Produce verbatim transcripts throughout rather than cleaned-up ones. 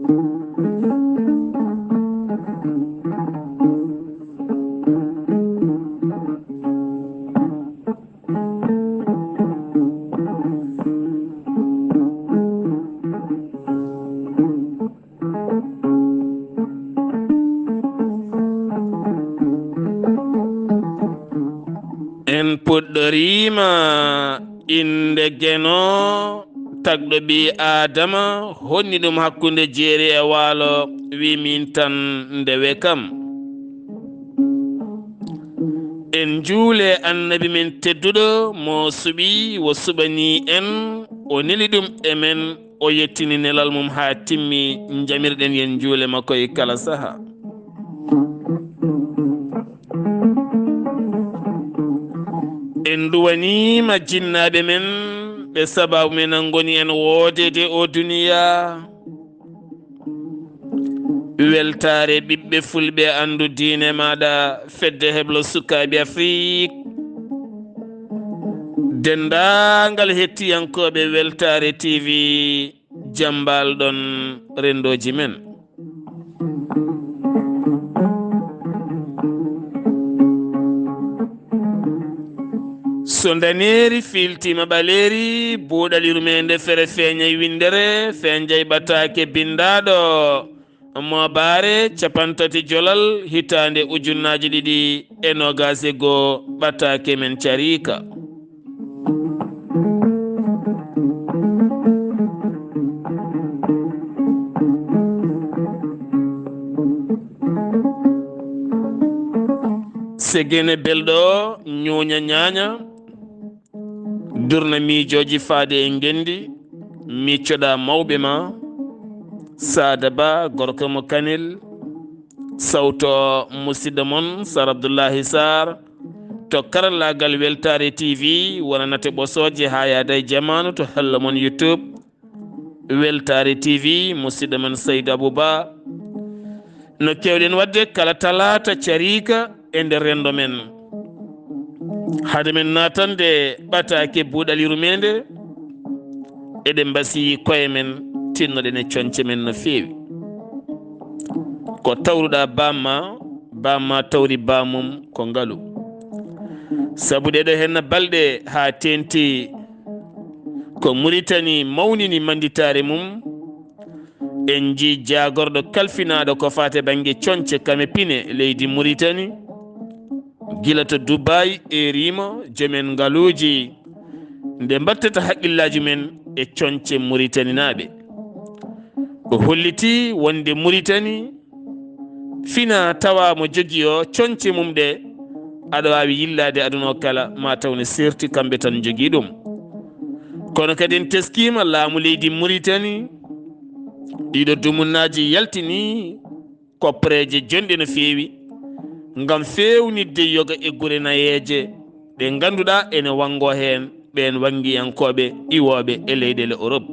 En puɗɗoriima innde Geno, tagɗo ɓii Aadama, honni ɗum hakkunde jeeri e waalo, wi miin tan ndewe kam. En njuule Annabi men tedduɗo, mo suɓii, o suɓanii en, o neli ɗum e men, o yettini nelal mum haa timmi, njamirɗen yen njuule makko e kala saha. En nduwaniima jinnaaɓe men, ɓe sabaabu men ngoni en woodeede o duniya. Weltaare ɓiɓɓe fulɓe, anndu diine maaɗa, fedde heblo sukaaɓe Afrik. Denndaangal hettiyankooɓe Weltaare T V, jambal ɗon renndooji men. So ndaneeri fiiltiima ɓaleeri, buuɗal yurmeende fere feeñay winndere, feeñay ɓataake binndaaɗo. Moobaare capantati jolal hitaande ujunnaaji ɗiɗi e noogaas e goo, ɓataake men cariika. Segene belɗo, ñooña ñaaña, durna miijooji faade e ngenndi, miccoɗa mawɓe ma, Saada Ba, gorko mo Kanel, sawto musidɗo mon, Sar Abdullahi Sar, to karallaagal Weltaare T V, wona nate ɓosooje haa yaada e jamaanu to hello mon YouTube, Weltaare T V, musidɗo men Saydou Abou Ba. No keewɗen waɗde kala talaata cariika e nder renndo men. Hade men naatande ɓataake buuɗal yurmeende, eɗen mbasiyii koye men, tinnoɗen e coñce men no feewi. Ko tawruɗaa baamma, baamma tawri baamum ko ngalu. Sabu ɗeɗo henna balɗe haa teenti ko Muritani mawnini mannditaare mum, en njii jaagorɗo kalfinaaɗo ko faati e bannge coñce kame pine leydi Muritani, gila to Dubaay, eeriima jomen ngaluuji nde mbattata haqqillaaji men e coñce Muritaninaaɓe. O hollitii wonde Muritani fina tawa mo jogii o coñce mum ɗe, aɗa waawi yillaade aduna o kala, ma taw ne seerti kamɓe tan njogii ɗum. Kono kadi en teskiima laamu leydi Muritani, ɗiɗo dumunnaaji yaltini koppareeje jonɗe no feewi ngam feewnitde yoga e gure nayeeje ɗe ngannduɗaa ene wanngo heen ɓeen wanngiyankooɓe iwooɓe e leyɗeele Europe.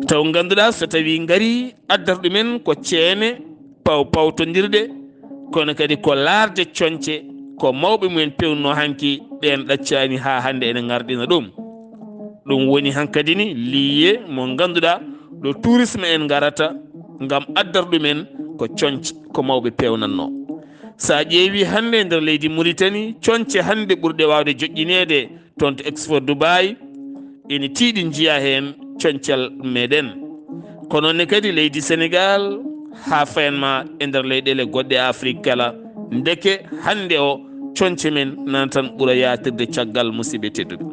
Taw ngannduɗaa so tawii ngarii addata ɗumen ko ceene paw pawtondirɗe, kono kadi ko laarde coñce ko mawɓe mumen pewnunoo hanki, ɓeen ɗaccaani haa hannde ene ngarɗina ɗum. Ɗum woni hankadi ni liye mo ngannduɗaa ɗo tourisme en ngarata ngam addar ɗumen ko coñce ko mawɓe peewnatnoo. So a ƴeewii hannde e nder leydi Muritani, coñce hannde ɓurɗe waawde joƴƴineede toon to Expo Dubai, ene tiiɗi njiyaa heen coñcal meɗen. Ko noon ne kadi leydi Senegal, haa fayanma e nder leyɗeele goɗɗe Afrik kala, ndeke hannde o coñce men nana tan ɓura yaatirde caggal, musidɓe tedduɓe.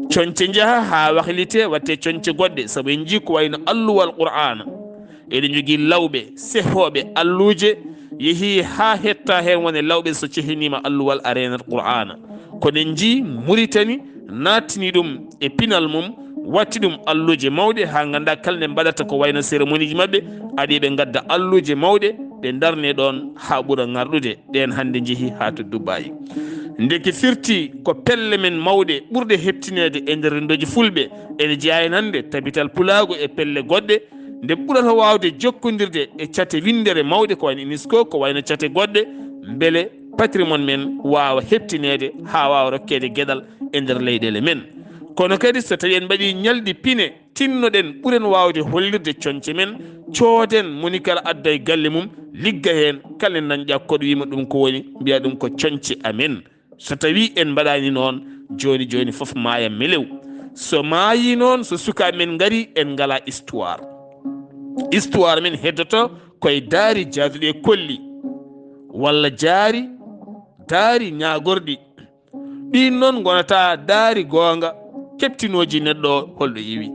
Coñce njaha haa wahlite, watte coñce goɗɗe, sabu en njii ko wayno alluwal Qur'aana. Eɗen njogii lawɓe, sehooɓe alluuje, yehii haa hetta heen wone lawɓe, so cehiniima alluwal a reenat Qur'aana. Kono en njii Muritani naatini ɗum e pinal mum, watti ɗum alluuje mawɗe, haa nganndaa kala nde mbaɗata ko wayno cérémonieji maɓɓe, aɗi ɓe ngadda alluuje mawɗe, ɓe ndarne ɗoon haa ɓura ŋarɗude. Ɗeen hannde njehi haa to Dubaay. Ndeke firti ko pelle men mawɗe ɓurɗe heɓtineede e nder renndooji fulɓe, ene jeyaa heen hannde tabital pulaagu e pelle goɗɗe, nde ɓurata waawde jokkondirde e cate winndere mawɗe ko wayno UNESCO, ko wayno cate goɗɗe, mbele patrimoine men waawa heɓtineede haa waawa rokkeede geɗal e nder leyɗeele men. Kono kadi, so tawi en mbaɗi ñalɗi pine, tinnoɗen, ɓuren waawde hollirde coñce men, cooden, moni kala adda e galle mum, ligga heen, kala en nan ƴakkoɗo wiima ɗum ko woni, mbiya ɗum ko coñce amen. So tawi en mbaɗaani noon, jooni jooni fof maaya melew. So maayi noon, so sukaaɓe men ngari, en ngala histoire. Histoire men heddoto koye daari jaaduɗi e kolli, walla jaari, daari ñaagorɗi. Ɗiin noon ngonata daari goonga, keɓtinooji neɗɗo o holɗo iwi.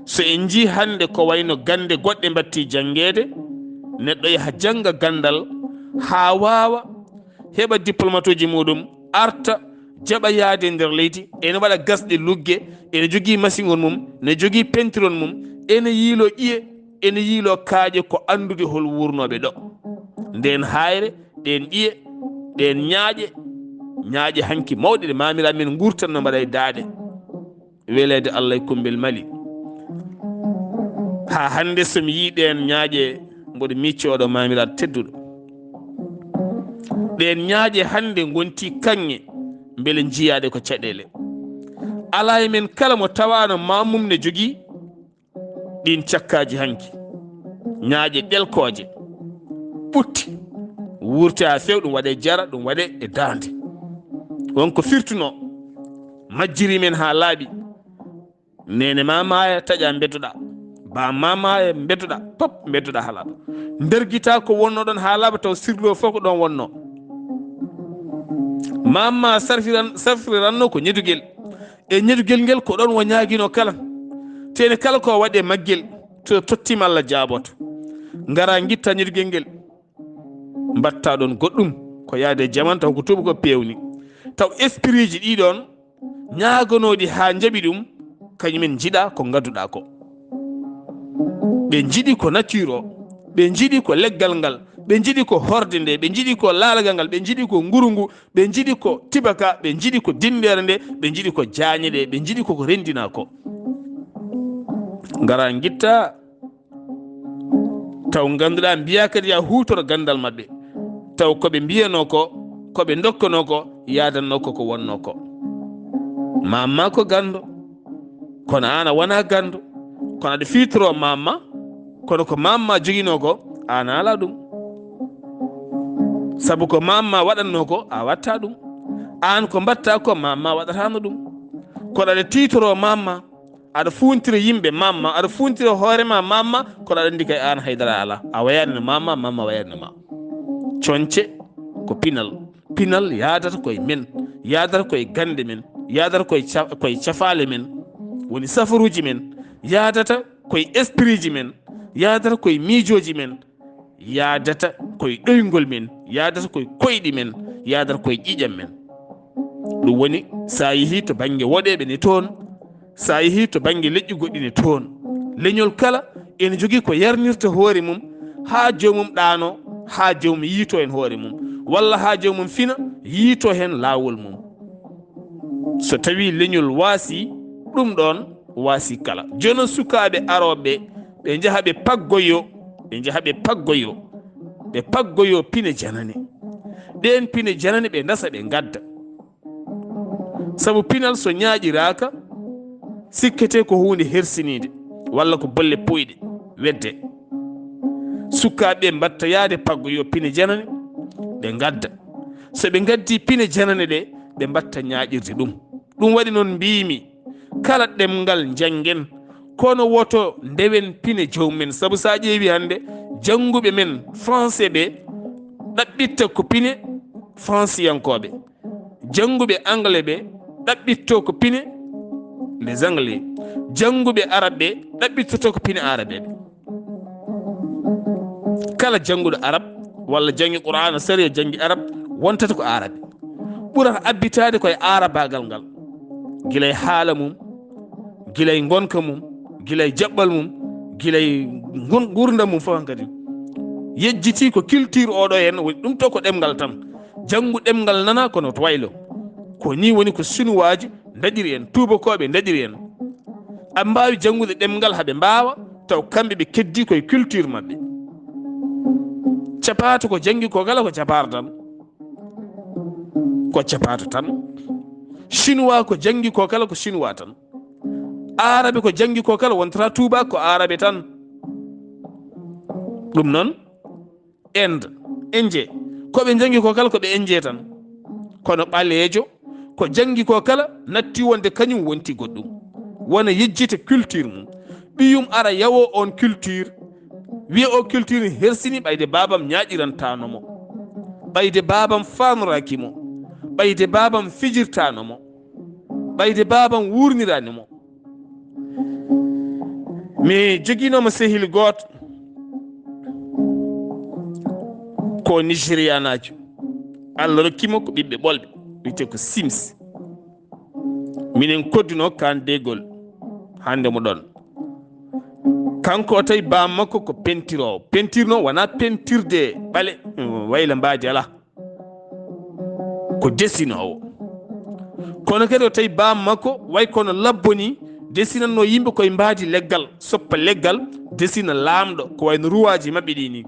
So en njii hannde ko wayno gannde goɗɗe mbatti janngeede, neɗɗo yaha jannga ganndal haa waawa, heɓa diplomatuuji muɗum, arta, jaɓa yahde e nder leydi, ene waɗa gasɗe lugge, ene jogii masiŋol mum, ene jogii pentirol mum, ene yiiloo ƴiye, ene yiiloo kaaƴe, ko anndude hol wuurnooɓe ɗo. Ndeen haayre, ɗeen ƴiye, ɗeen ñaaƴe, ñaaƴe hanki mawɗe ɗe maamiraaɓe men nguurtanno mbaɗa e daaɗe. Weleede Allah e Kumbel Mali. Haa hannde so mi yii ɗeen ñaaƴe, mboɗo miccoo ɗo maamiraaɗo tedduɗo. Ɗeen ñaaƴe hannde ngonti kaŋŋe, mbele njiyaade ko caɗeele. Alaa e men kala mo tawaano maamum ne jogii ɗiin cakkaaji hanki. Ñaaƴe ɗelkooje, ɓutti, wuurte haa feew, ɗum waɗe jara, ɗum waɗe e daande. Won ko firtunoo, majjiri men haa laaɓi. Neene ma maaya, taƴa mbeddoɗaa. Ba ma maaya, mbeddoɗaa. Pop, mbeddoɗaa haa laaɓa. Nder gita ko wonnoo ɗoon haa laaɓa, taw sirlo fof ko ɗoon wonnoo. Mamma sarfiran-, sarfiriranno ko ñedugel. E ñedugel ngel ko ɗoon o ñaaginoo kala. Teene kala ko waɗe maggel, to tottiima Allah jaaboto. Ngara ngitta ñedugel ngel. Mbatta ɗoon goɗɗum ko yaade e jaman, taw ko tuuba ko peewni. Taw esprit ji ɗi ɗoon ñaagonooɗi haa njaɓi ɗum, kañumen njiɗa ko ngadduɗaa ko. Ɓe njiɗi ko nature o, ɓe njiɗi ko leggal ngal, ɓe njiɗi ko horde nde, ɓe njiɗi ko laalagal ngal, ɓe njiɗi ko nguru ngu, ɓe njiɗi ko tibaka, ɓe njiɗi ko dinndere nde, ɓe njiɗi ko jaañe ɗe, ɓe njiɗi ko ko renndinaa ko. Ngara ngitta, taw ngannduɗaa mbiyaa kadi ya huutoro ganndal maɓɓe. Taw ko ɓe mbiyanoo ko, ko ɓe ndokkanoo ko, yaadanno ko ko wonnoo ko. Mamma ko ganndo, kono aan a wonaa ganndo, kono aɗa fiitoroo mamma, kono ko mamma joginoo ko, aan a alaa ɗum. Sabu ko mamma waɗatnoo ko, a waɗtaa ɗum. Aan ko mbaɗtaa ko, mamma waɗataano ɗum. Kono aɗa tiitoroo mamma, aɗa fuuntira yimɓe mamma, aɗa fuuntira hoore ma mamma, kono aɗa anndi kay aan haydara alaa. A wayaani no mamma, mamma wayaani no ma. Coñce ko pinal. Pinal yaadata koye men, yaadata koye gannde men, yaadata koye ca-, koye cafaale men, woni safaruuji men, yaadata koye esprit ji men, yaadata koye miijooji men, yaadata koye ɗoyngol men, yaadata koye koyɗi men, yaadata koye ƴiiƴam men. Ɗum woni, so a yehii to bannge woɗeeɓe ne toon, so a yehii to bannge leƴƴi goɗɗi ne toon, leñol kala ene jogii ko yarnirta hoore mum haa joomum ɗaano, haa joomum yiito heen hoore mum, walla haa joomum fina yiito heen laawol mum. So tawii leñol waasi ɗum ɗoon, waasi kala. Jooni sukaaɓe arooɓe, ɓe njaha ɓe paggoyo, ɓe njaha ɓe paggoyo, ɓe paggoyo pine janane. Ɗeen pine janane ɓe ndasa ɓe ngadda. Sabu pinal so ñaaƴiraaka, sikkete ko huunde hersiniinde, walla ko bolle puyɗe, wedde. Sukaaɓe ɓe mbaɗta yaade paggoyo pine janane, ɓe ngadda. So ɓe ngaddii pine janane ɗe, ɓe mbaɗta ñaaƴirde ɗum. Ɗum waɗi noon mbiimi, kala ɗemngal njanngen, kono woto ndewen pine joom men. Sabu so a ƴeewi hannde, jannguɓe men français ɓe ɗaɓɓitta ko pine franciyankooɓe. Jannguɓe anglais ɓe ɗaɓɓitto ko pine les anglais. Jannguɓe arab ɓe ɗaɓɓittoto ko pine arabe ɓe. Kala jannguɗo arab walla janngi Qur'aana sariya janngi arab, wontata ko arabe. Ɓurata abbitaade koye aarabaagal ngal, gila e haala mum, gila e ngonka mum, gila e jaɓɓal mum, gila e ngon-, nguurndam mum fof hankadi. Yejjitii ko culture oɗo heen, woni ɗum to ko ɗemngal tan. Janngu ɗemngal nana kono to waylo. Ko nii woni ko Sinuwaaji ndaɗiri en, tuubakooɓe ndaɗiri en. Aɓe mbaawi janngude ɗemngal haɓe mbaawa, taw kamɓe ɓe keddii koye culture maɓɓe. Capaato ko janngi ko kala ko capaata tan. Ko capaata tan. Chinois ko janngi ko kala ko chinois tan. Aarabe ko janngi ko kala wontata tuubaako ko aarabe tan. Ɗum noon, Inde, Indien, ko ɓe janngi ko kala ko ɓe Indien tan. Kono ɓaleejo, ko janngi ko kala natti wonde kañum wonti goɗɗum. Wona yejjita culture mum. Ɓiyum ara yawo on culture, wiya o culture hersini ɓayde baabam ñaaƴirantaano mo. Ɓayde baabam faanoraaki mo. Ɓayde baabam fijirtaano mo. Ɓayde baabam wuurniraani mo. Mi jogiinooma sehil gooto ko Nigerianaajo. Allah rokki mo ko ɓiɓɓe ɓolɓe, wiyetee ko Sims. Minen koddunoo kan degol hannde mo ɗon. Kanko o tawi baam makko ko pentiroowo. Pentir noon wonaa pentirde ɓale, wayla mbaadi alaa. Ko desinoowo. Kono kadi o tawi baam makko way kono labbo ni, desinatnoo yimɓe koye mbaadi leggal, soppa leggal, desina laamɗo, ko wayno ruwaaji maɓɓe ɗi ni.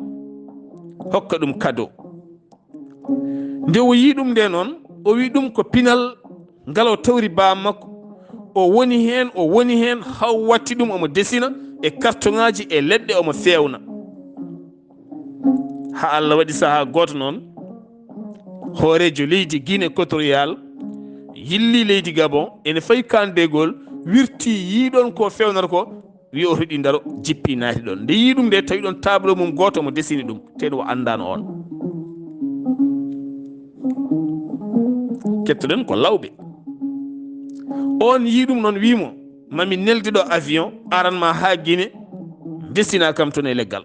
Hokka ɗum kado. Nde o yii ɗum nde noon, o wii ɗum ko pinal ngal o tawri baam makko. O woni heen, o woni heen, haa o watti ɗum omo desina e kartoŋaaji e leɗɗe omo feewna. Haa Allah waɗi sahaa gooto noon, hooreejo leydi Guinée Équatoriale yilli leydi Gabon, ene fayi kan degol, wirti yii ɗoon ko feewnata ko, wi o heɗi ndaro, jippi naati ɗoon. Nde yii ɗum nde, tawi ɗoon tableau mum gooto omo desini ɗum, te ɗum o anndaano oon. Kettoɗen ko lawɓe. Oon yii ɗum noon, wii mo, "Mami neldi ɗo avion, aran ma haa Guinée, desina kam toon e leggal."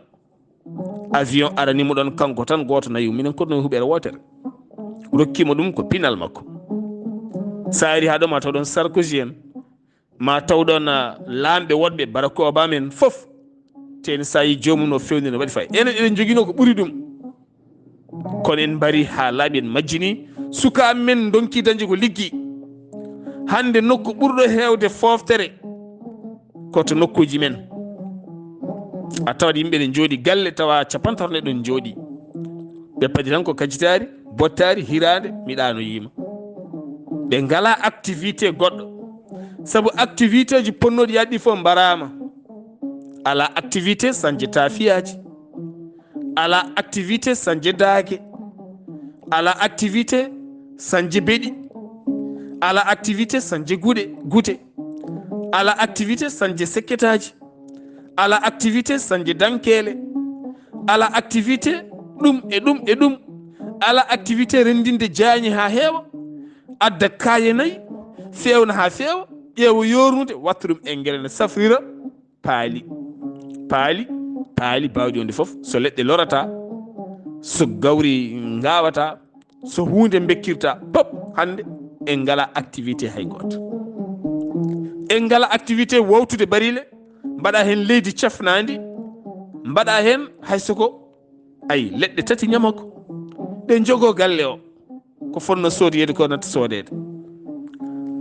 Avion arani mo ɗoon kanko tan gooto nayu, minen kono huɓere wootere. Rokki mo ɗum ko pinal makko. Sa ari haa ɗo ma taw ɗoon Sarkozy en, ma taw ɗoon, ah, laamɓe woɗɓe, Barack Obama en fof. Te ene sa yi joomum no feewni no waɗi fay. Enen eɗen joginoo ko ɓuri ɗum. Kono en mbari haa laaɓi en majjini. Sukaaɓe men ndonki dañde ko liggi. Hannde nokku ɓurɗo heewde fooftere ko to nokkuuji men. A tawat yimɓe ne njooɗi galle tawa capantato neɗɗo ne njooɗi. Ɓe padi tan ko kajitaari, bottaari, hiraande, mi ɗaano yiima. Ɓe ngalaa activité goɗɗo. Sabu activité ji ponnooɗi yaɗɗi fof mbaraama. Alaa activité sañde taafiyaaji. Alaa activité sañde daage. Alaa activité sañde beɗi. Alaa activité sañde guɗe, gute. Alaa activité sañde sekketaaji. Alaa activité sañde dankeele. Alaa activité ɗum e ɗum e ɗum. Alaa activité renndinde jaañe haa heewa. Adda kaaye nayi, feewna haa feewa, ƴeewa yoornude, watta ɗum engrais ne safrira. Paali, paali, paali baawɗi wonde fof, so leɗɗe lorata, so gawri ngaawata, so huunde mbekkirta, pop, hannde en ngalaa activité hay gooto. En ngalaa activité wowtude bariile, mbaɗa heen leydi cafnaandi, mbaɗa heen hay so ko, ay, leɗɗe tati ñamako, ɗe njogoo galle o. Ko fotnoo soodoyeede ko natta soodeede.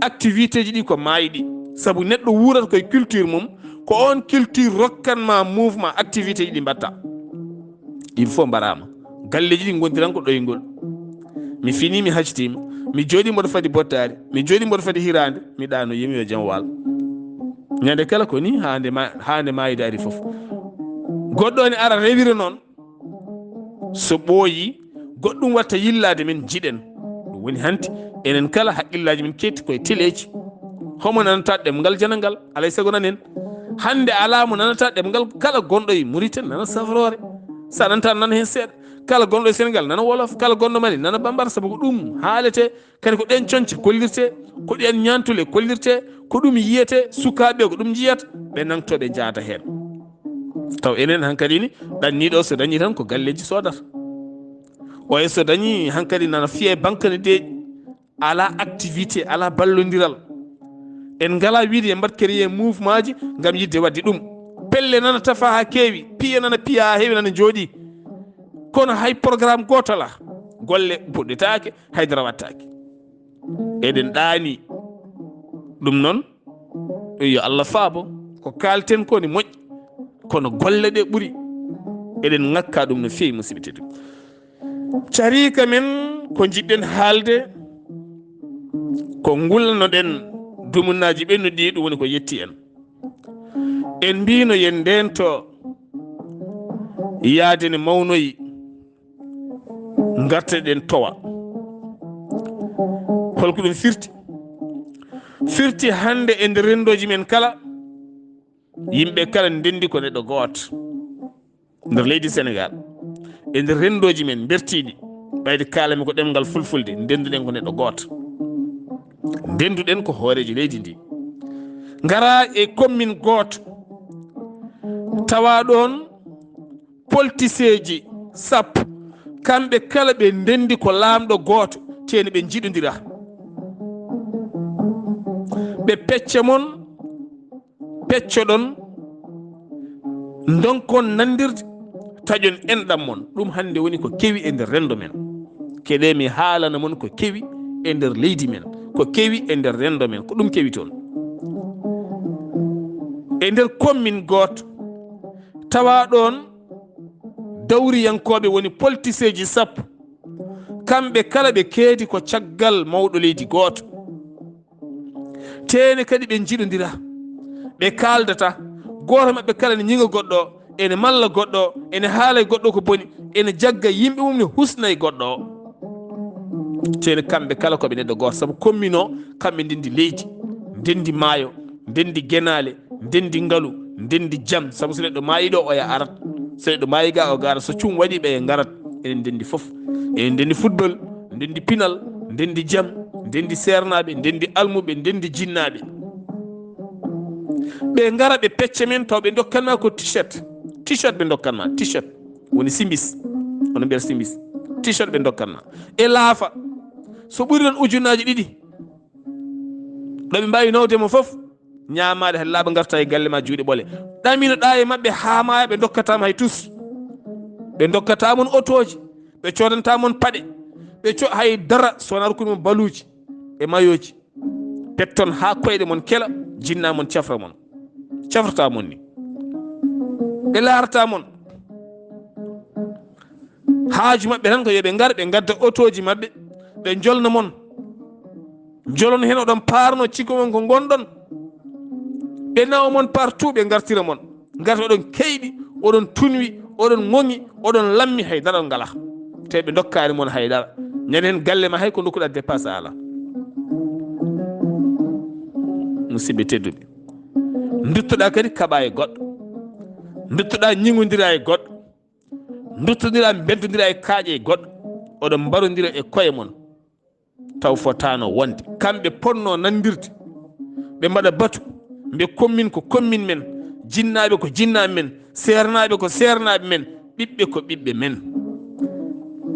Activité ji ɗi ko maayɗi. Sabu neɗɗo wuurata koye culture mum, ko oon culture rokkan ma mouvement, activité ji ɗi mbaɗta. Ɗin fof mbaraama. Galleeji ɗi ngondi tan ko ɗoyngol. Mi finii, mi hacitiima. Mi jooɗii mboɗo fadi bottaari. Mi jooɗii mboɗo fadi hiraande. Mi ɗaano, yimi yo jam waal. Ñande kala ko ni haa nde ma-, haa nde maayde ari fof. Goɗɗo ne ara rewira noon. So ɓooyi, goɗɗum watta yillaade men, njiɗen. Ɗum woni hanti, enen kala haqqillaaji men ketti koye teleeji. Homo nanata ɗemngal janangal, alay sago nanen. Hannde alaa mo nanata ɗemngal kala gonɗo e Mauritanie nana safroore. Sa nanata nana heen seeɗa. Kala gonɗo e Sénégal nana wolof, kala gonɗo Mali nana bambara, sabu ko ɗum haalete. Kadi ko ɗeen coñce kollirte, ko ɗeen ñaantule kollirte, ko ɗum yiyete, sukaaɓe ko ɗum njiyata, ɓe nangto ɓe njaada heen. Taw enen hankadi ni, ɗanniiɗo so dañi tan ko galleeji soodata. Oya so dañi hankadi nana fiya e banque ne deeƴi, alaa activité, alaa ballondiral. En ngalaa wiide en mbaɗ créer mouvement ji ngam yiɗde waɗde ɗum. Pelle nana tafa haa keewi, piye nana piya haa heewi nana njooɗi. Kono hay programme gooto alaa. Golle puɗɗetaake, haydara waɗtaake. Eɗen ɗaani ɗum noon, yo Allah faabo, ko kaalten ko ne moƴƴi, kono golle ɗe ɓuri. Eɗen ŋakka ɗum no feewi, musidɓe tedduɓe. Cariika men ko njiɗɗen haalde, Ko ngulanoɗen dumunnaaji ɓennuɗi, ɗum woni ko yetti en. En mbino yen ndento yaade ne mawnoyi, ngarteɗen towa. Holko ɗum firti? Firti hannde e nder renndooji men kala, yimɓe kala ndenndi ko neɗɗo gooto. Nder leydi Senegal, e nder renndooji men mbertiiɗi, ɓayde kaalami ko ɗemngal fulfulde, ndennduɗen ko neɗɗo gooto. Ndennduɗen ko hooreejo leydi ndi. Ngara e commune gooto, tawa ɗoon politiseeji sappo, kamɓe kala ɓe ndenndi ko laamɗo gooto, teeni ɓe njiɗondira. Ɓe pecca mon, peccoɗon, ndonkon nanndirde, taƴon enɗam mon. Ɗum hannde woni ko kewi e nder renndo men. Keɗee mi haalana mon ko kewi e nder leydi men, ko kewi e nder renndo men, ko ɗum kewi toon. E nder commune gooto, tawa ɗoon dawriyankooɓe woni politiseeji sappo, kamɓe kala ɓe keedi ko caggal mawɗo leydi gooto. Teene kadi ɓe njiɗondira, ɓe kaaldata. Gooto maɓɓe kala ne ñiŋa goɗɗo o, ene malla goɗɗo o, ene haala e goɗɗo o ko boni, ene jagga yimɓe mum, ne husna e goɗɗo o. Teene kamɓe kala ko ɓe neɗɗo gooto, sabu commune o, kamɓe ndenndi leydi, ndenndi maayo, ndenndi genaale, ndenndi ngalu, ndenndi jam. Sabu so neɗɗo maayi ɗo, oya arat. So neɗɗo maayi ga, o garat. So cum waɗi, ɓe ngarat. Enen ndenndi fof. Enen ndenndi football, ndenndi pinal, ndenndi jam, ndenndi seernaaɓe, ndenndi almuɓe, ndenndi jinnaaɓe. Ɓe ngara, ɓe pecca men, taw ɓe ndokkan ma ko t-shirt. T-shirt ɓe ndokkan ma, t-shirt. Woni simbis. Ono mbiyata simbis. T-shirt ɓe ndokkan ma. E laafa. So ɓuri ɗon ujunnaaji ɗiɗi, ɗo ɓe mbaawi nawde mo fof, ñaamaade hade laaɓa, ngarta e galle ma juuɗe ɓole. Ɗaminoɗaa e maɓɓe haa maaya, ɓe ndokkataa ma hay tus. Ɓe ndokkataa mon otooji, ɓe coodantaa mon paɗe, ɓe co-, hay dara so wonaa rokkude mon baluuji e mayooji. Petton haa koyɗe mon kela, jinnaa mon cafra mon. Cafrataa mon ni. Ɓe laarataa mon. Haaju maɓɓe tan ko yo ɓe ngar, ɓe ngadda otooji maɓɓe, ɓe njolna mon. Njolon heen, oɗon paarno, cikka on ko ngonɗon. Ɓe nawa mon partout, ɓe ngartira mon. Ngarta oɗon keyɗi, oɗon tunwi, oɗon ŋoŋi, oɗon lammi, hay dara on ngalaa. Te ɓe ndokkaani mon hay dara. Ñande heen galle ma hay ko ndokkuɗaa dépasse a alaa. Musidɓe tedduɓe, nduttoɗaa kadi kaɓaa e goɗɗo. Nduttoɗaa ñiŋondira e goɗɗo. Nduttondira, mbentondira e kaaƴe e goɗɗo, oɗon mbarondira e koye mon. Taw fotaano wonde. Kamɓe potnoo nanndirde, ɓe mbaɗa batu, mbe commune ko commune men, jinnaaɓe ko jinnaaɓe men, seernaaɓe ko seernaaɓe men, ɓiɓɓe ko ɓiɓɓe men.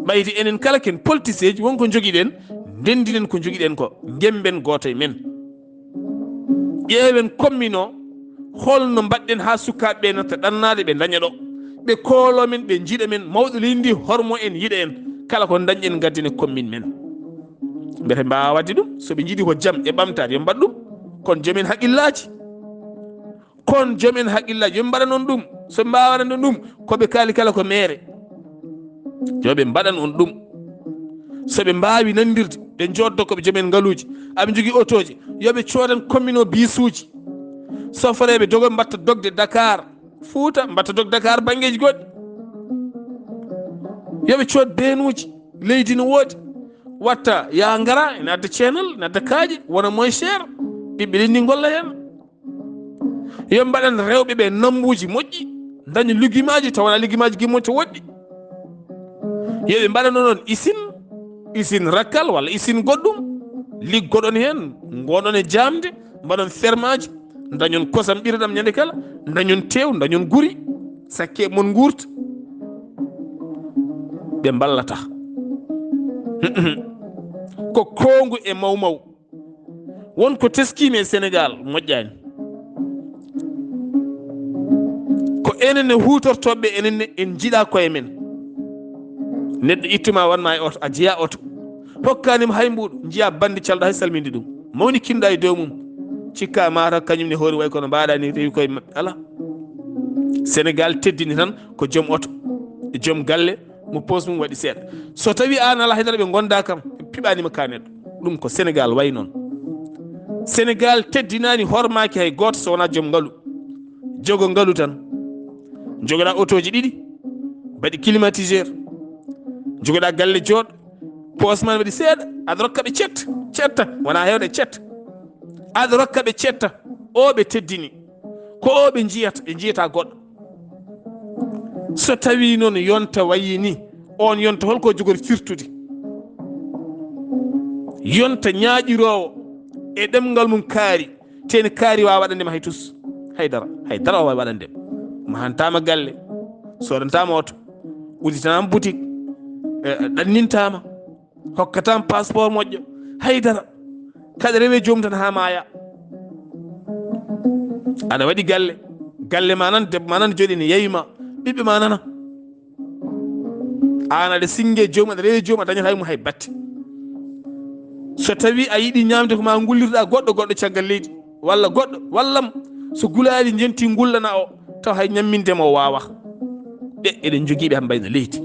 Ɓayde enen kala ken politiseeji, won ko njogiɗen, ndenndinen ko njogiɗen ko, ngemben gooto e men. Ƴeewen commune o, holno mbaɗɗen haa sukaaɓe ɓe natta ɗannaade, ɓe ndaña ɗo. Ɓe kooloo men, ɓe njiɗa men, mawɗo leydi ndi hormoo en, yiɗa en. Kala ko ndañɗen, ngaddene commune men. Mbete mbaawa waɗde ɗum, so ɓe njiɗi ko jam e ɓamtaare, yo mbaɗ ɗum. Kono joom en haqqillaaji. Kono joom en haqqillaaji, yo mbaɗan on ɗum. So ɓe mbaawa waɗande on ɗum, ko ɓe kaali kala ko meere. Yo ɓe mbaɗan on ɗum. So ɓe mbaawi nanndirde, ɓe njooddoo ko ɓe joom en ngaluuji. Aɓe njogii otooji, yo ɓe coodan commune o biisuuji. Soforeeɓe dogo mbatta dogde Dakar, Fuuta, mbatta dogde Dakar banngeeji goɗɗi. Yo ɓe cood beenuuji, leydi no woodi. Watta, yaa ngara, ene adda ceenal, ene adda kaaƴe, wona moins cher. Ɓiɓɓe leydi ndi ngolla heen. Yo mbaɗan rewɓe ɓe nambuuji moƴƴi, ndaña liggimaaji, taw wonaa liggimaaji gimmoto woɗɗi. Yo ɓe mbaɗan onon usine, usine rakkal walla usine goɗɗum, liggoɗon heen, ngonɗon e jaamde, mbaɗon fermaaji, ndañon kosam ɓirɗam ñande kala, ndañon teew, ndañon guri, sakke mon nguurta. Ɓe mballata. Ko koongu e mawmaw. Won ko teskiimi e Senegal, moƴƴaani. Ko enen e huutortooɓe, enen ne en njiɗaa koye men. Neɗɗo ittuma, wanma e oto, a jeyaa oto. Hokkaani mo hay mbuuɗu, njiyaa banndi calɗo hay salminde ɗum. Mawni kinɗa e dow mum. Cikka mataw kañum ne hoori way kono mbaɗa ni rewi koye maɓɓe. Alaa. Senegal teddini tan ko joom oto, e joom galle, mo poos mum waɗi seeɗa. So tawi aan alaa haydara, ɓe ngonda kam, ɓe piɓanima ka neɗɗo. Ɗum ko Senegal way noon. Senegal teddinani, hormaki hay goto so wona joom ngalu. Jogo ngalu tan. Jogoɗa otoji ɗiɗi, mbaɗi climatiseur. Jogoɗa galle jooɗo, poosma ne waɗi seeɗa, aɗa rokka ɓe cetta, cetta, wona hewde cetta. Aɗa rokka ɓe cetta, o ɓe teddini. Ko o ɓe jiyata, ɓe jiyata goɗɗo. So tawi noon yonta wayi ni, on yonta holko jogori firtude? Yonta ñaaƴiroowo e ɗemngal mum kaari, teni kaari waawa waɗande ma hay tus. Hay dara, hay dara o waawi waɗande ma. Mahantama galle, sodantama oto, udditanaama boutique, eh, ɗannintama, hokkatama passeport moƴƴo, hay dara. Kaɗa rewe joom tan ha maaya. Aɗa waɗi galle, galle ma nan, debbo ma nan joɗi ne yewi ma, ɓiɓɓe ma nana. An aɗa singe joom, aɗa rewe joom, a dañata hay mum hay batte. So tawi a yiɗi ñamde ko ma ngullirɗa goɗɗo, goɗɗo caggal leydi, walla goɗɗo, wallam so gulaali jenti ngullana o, taw hay ñamminde mo o wawa. Ɓe eɗen jogiiɓe haɓe mbayno leydi.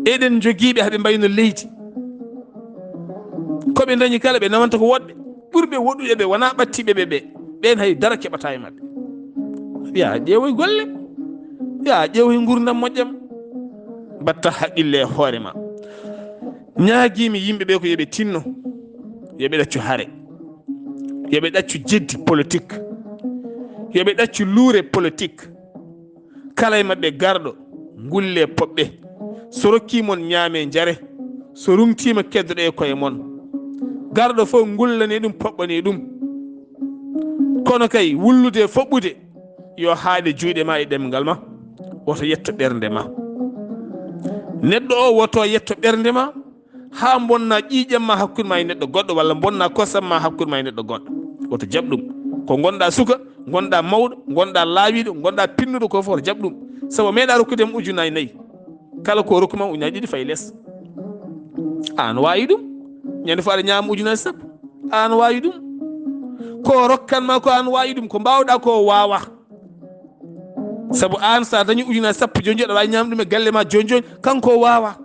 Eɗen jogiiɓe haɓe mbayno leydi. Ko ɓe dañi kala ɓe nawanta ko woɗɓe. Ɓurɓe woɗɗude ɓe wona ɓattiɓe ɓe ɓe. Ɓen hay dara keɓata e maɓɓe. Ya ƴeewoy golle. Ya ƴeewoy ngurdam moƴƴam. Mbatta haqqille e hoore ma. Ñaagiimi yimɓe ɓe ko yo ɓe tinno. Yo ɓe ɗaccu hare. Yo ɓe ɗaccu jeddi politique. Yo ɓe ɗaccu luure politique. Kala e maɓɓe garɗo, ngulle poɓɓe. So rokki mon ñaame njare. So rungtiima keddoɗe e koye mon. Garɗo fof ngullane ɗum, poɓɓane ɗum. Kono kay wullude e foɓɓude, yo haaɗe juuɗe ma e ɗemngal ma. Woto yetto ɓernde ma. Neɗɗo o woto yetto ɓernde ma. Haa bonna ƴiiƴam ma hakkunde ma e neɗɗo goɗɗo, walla bonna kosam ma hakkunde ma e neɗɗo goɗɗo. Woto jaɓ ɗum. Ko ngonɗa suka, ngonɗa mawɗo, ngonɗa laawiiɗo, ngonɗa pinnuɗo, ko fof woto jaɓ ɗum. Sabu meeɗa rokkude mo ujunaaji nayi. Kala ko rokku ma ujunaaji ɗiɗi fayi les. An waawi ɗum. Ñande fof aɗa ñaama ujunaaji sappo. An waawi ɗum. Ko rokkan ma ko an waawi ɗum. Ko mbawɗa ko wawa. Sabu an sa dañi ujunaaji sappo joni joni, aɗa wawi ñamɗum e galle ma joni joni, kanko o wawa.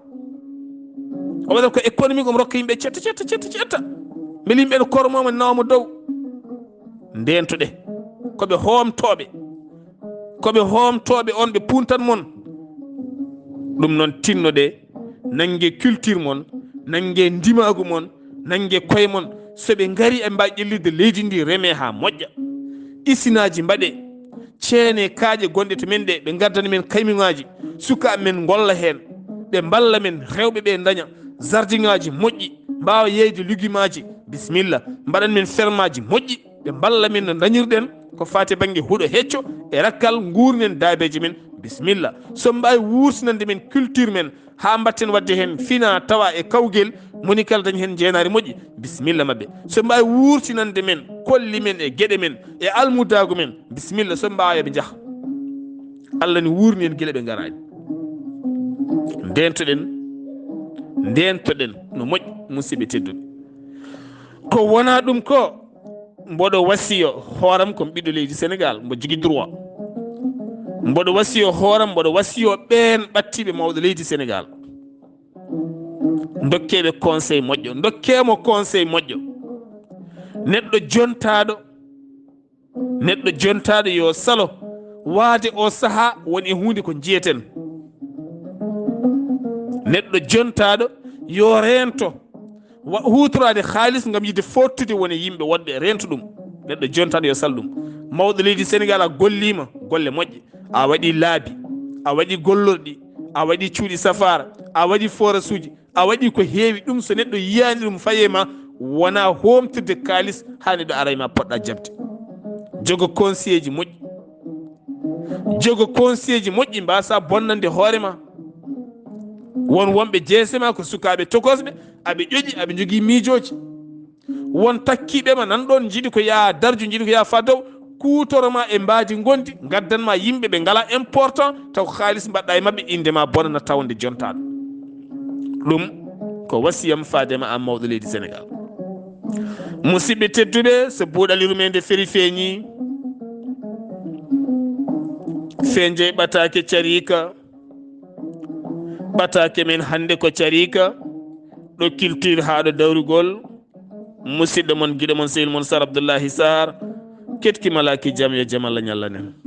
O waɗata ko économique, omo rokka yimɓe cetta, cetta, cetta, cetta. Mbele yimɓe ne kormoma, nawma dow. Ndentoɗe. Koɓe hoomtoɓe. Koɓe hoomtoɓe on ɓe puntan mon. Ɗum noon tinnoɗe, nannge culture mon, nannge ndimaagu mon, nannge koye mon. So ɓe ngari, ɓe mbawi ƴellirde leydi ndi, reme ha moƴƴa. Isinaaji mbaɗe, ceene kaaƴe gonɗe to men ɗe, ɓe ngaddana men camion ŋaaji, sukaaɓe men ngolla heen, ɓe mballa men, rewɓe ɓe ndaña jardin ŋaaji moƴƴi, mbaawa yeeyde lugimaaji, bisimilla, mbaɗan men fermaaji moƴƴi, ɓe mballa men no ndañirɗen ko faati e bannge huɗo hecco e rakkal, nguurnen daabeeje men, bisimilla. So mbaawi wuurtinande men culture men, haa mbatten waɗde heen fina tawa e kawgel, moni kala dañi heen njeenaari moƴƴi, bisimilla maɓɓe. So mbaawi wuurtinande men kolli men e geɗe men e almudaagu men, bisimilla. So mbaawa, yo ɓe njah. Allah ne wuurni en gila ɓe ngaraani. Ndeentoɗen, ndeentoɗen no moƴƴi, musidɓe tedduɓe. Ko wona ɗum ko, mboɗo wasiyo hooram, ko mi ɓiɗɗo leydi Senegal, mbo jogii droit. Mboɗo wasiyo hooram, mboɗo wasiyo ɓeen ɓattiiɓe mawɗo leydi Senegal. Ndokkeeɓe conseil moƴƴo, ndokkee mo conseil moƴƴo. Neɗɗo jontaaɗo, neɗɗo jontaaɗo yo salo waade o sahaa woni e huunde ko njiyeten. Neɗɗo jontaaɗo yo reento wa-, huutoraade haalis ngam yiɗde fooɗtude woni e yimɓe woɗɓe, reento ɗum. Neɗɗo jontaaɗo yo sal ɗum. Mawɗo leydi Senegal, a golliima golle moƴƴe, a waɗi laabi, a waɗi gollorɗi, a waɗi cuuɗi safaara, a waɗi forasuuji, a waɗi ko heewi. Ɗum so neɗɗo yiyaani ɗum faye ma, wona hoomtirde kaalis haa neɗɗo ara e ma poɗɗa jaɓde. Jogo conseiller ji moƴƴi. Jogo conseiller ji moƴƴi mbasa bonnande hoore ma. Won wonɓe jeese ma ko sukaaɓe tokosɓe, aɓe ƴoƴi, aɓe njogii miijooji. Won takkiiɓe ma nan ɗoon, njiɗi ko yaa darju, njiɗi ko yaa faa dow, kuutoro ma e mbaadi ngondi, ngaddan ma yimɓe ɓe ngalaa important, taw ko haalis mbaɗɗa e maɓɓe, innde ma bonana tawnde jontaaɗo. Ɗum ko wasiyam faade ma an mawɗo leydi Senegal. Musidɓe tedduɓe, so buuɗal yurmeende feri feeñi, feeñde ɓataake cariika, ɓataake men hannde ko cariika, ɗo culture haa ɗo dawrugol, Musidɗo mon, giɗo mon, sehil mon Sar Abdullahi Sar. Ketki malaki jam, yo jam Allah ñallanen.